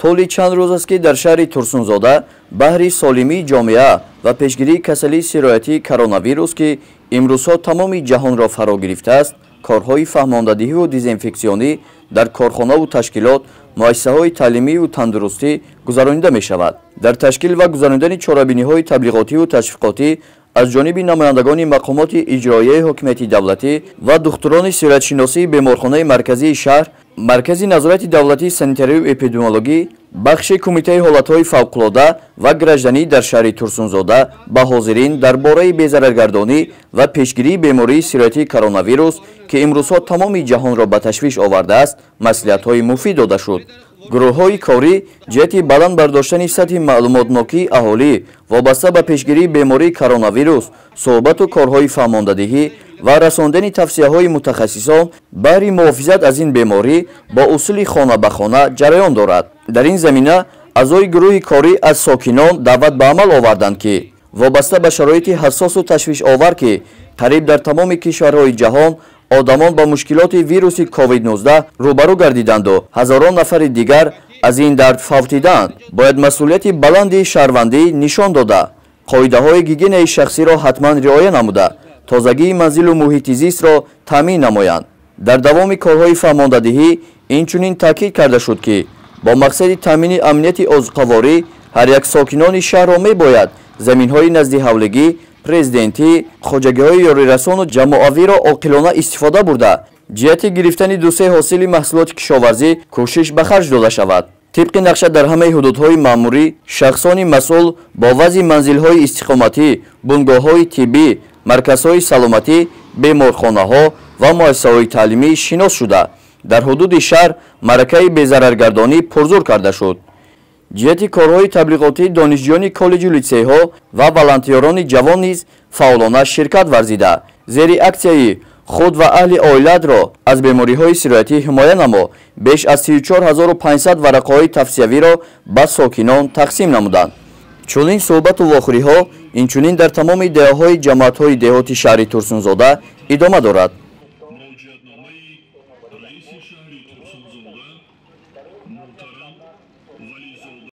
Тӯли чанд рӯз аст, ки дар шаҳри Турсунзода баҳри солимии ҷомеа ва пешгирии касалии сироятии коронавирус, ки имрӯзҳо тамоми ҷаҳонро фаро гирифтааст, корҳои фаҳмондадиҳиву дезинфексионӣ дар корхонаву ташкилот, муассисаҳои таълимию тандурустӣ гузаронида мешавад. Дар ташкил ва гузаронидани чорабиниҳои таблиғотиву ташвиқотӣ аз ҷониби намояндагони мақомоти иҷроияи ҳокимияти давлатӣ ва духтурони сироятшиносии беморхонаи марказии шаҳр, Маркази назорати давлатии санитарию эпидемиологӣ, бахши Кумитаи ҳолатҳои фавқулода ва гражданӣ дар шаҳри Турсунзода ба ҳозирин дар бораи безараргардонӣ ва пешгирии бемории сироятии коронавирус, ки имрӯзҳо тамоми ҷаҳонро ба ташвиш овардааст, маслиҳатҳои муфид дода шуд. Гурӯҳҳои корӣ ҷиҳати баланд бардоштани сатҳи маълумотнокии аҳолӣ вобаста ба пешгирии бемории коронавирус, суҳбату корҳои фаҳмондадиҳӣ ва расондани тавсияҳои мутахассисон баҳри муҳофизат аз ин беморӣ бо усули хона ба хона ҷараён дорад. Дар ин замина аъзои гурӯҳи корӣ аз сокинон даъват ба амал оварданд, ки вобаста ба шароити ҳассосу ташвишовар, ки қариб дар тамоми кишварҳои ҷаҳон одамон ба мушкилоти вируси COVID-19 рӯбарӯ гардиданду ҳазорон нафари дигар аз ин дард фавтидаанд, бояд масъулияти баланди шаҳрвандӣ нишон дода, қоидаҳои гигиенаи шахсиро ҳатман риоя намуда, тозагии манзилу муҳити зистро таъмин намоянд. Дар давоми корҳои фаҳмондадиҳӣ инчунин таъкид карда шуд, ки бо мақсади таъмини амнияти озуқаворӣ ҳар як сокинони шаҳрро мебояд заминҳои наздиҳавлигӣ, президентӣ, хоҷагиҳои ёрирасону ҷамоавиро оқилона истифода бурда, ҷиҳати гирифтани дусе ҳосили маҳсулоти кишоварзӣ кӯшиш ба харҷ дода шавад. Тибқи нақша дар ҳамаи ҳудудҳои маъмурӣ шахсони масъул бо вазъи манзилҳои истиқоматӣ, бунгоҳҳои тиббӣ, марказҳои саломатӣ, беморхонаҳо ва муассисаҳои таълимӣ шинос шуда, дар ҳудуди шаҳр маъракаи безараргардонӣ пурзур карда шуд. Ҷиҳати корҳои таблиғотӣ донишҷӯёни коллеҷу литсейҳо ва волонтёрони ҷавон низ фаъолона ширкат варзида, зери аксияи «Худ ва аҳли оилатро аз бемориҳои сироятӣ ҳимоя намо» беш аз 34 500 варақаҳои тавсиявиро ба сокинон тақсим намуданд. Чунин суҳбату вохӯриҳо инчунин дар тамоми деҳаҳои ҷамоатҳои деҳоти шаҳри Турсунзода идома дорад.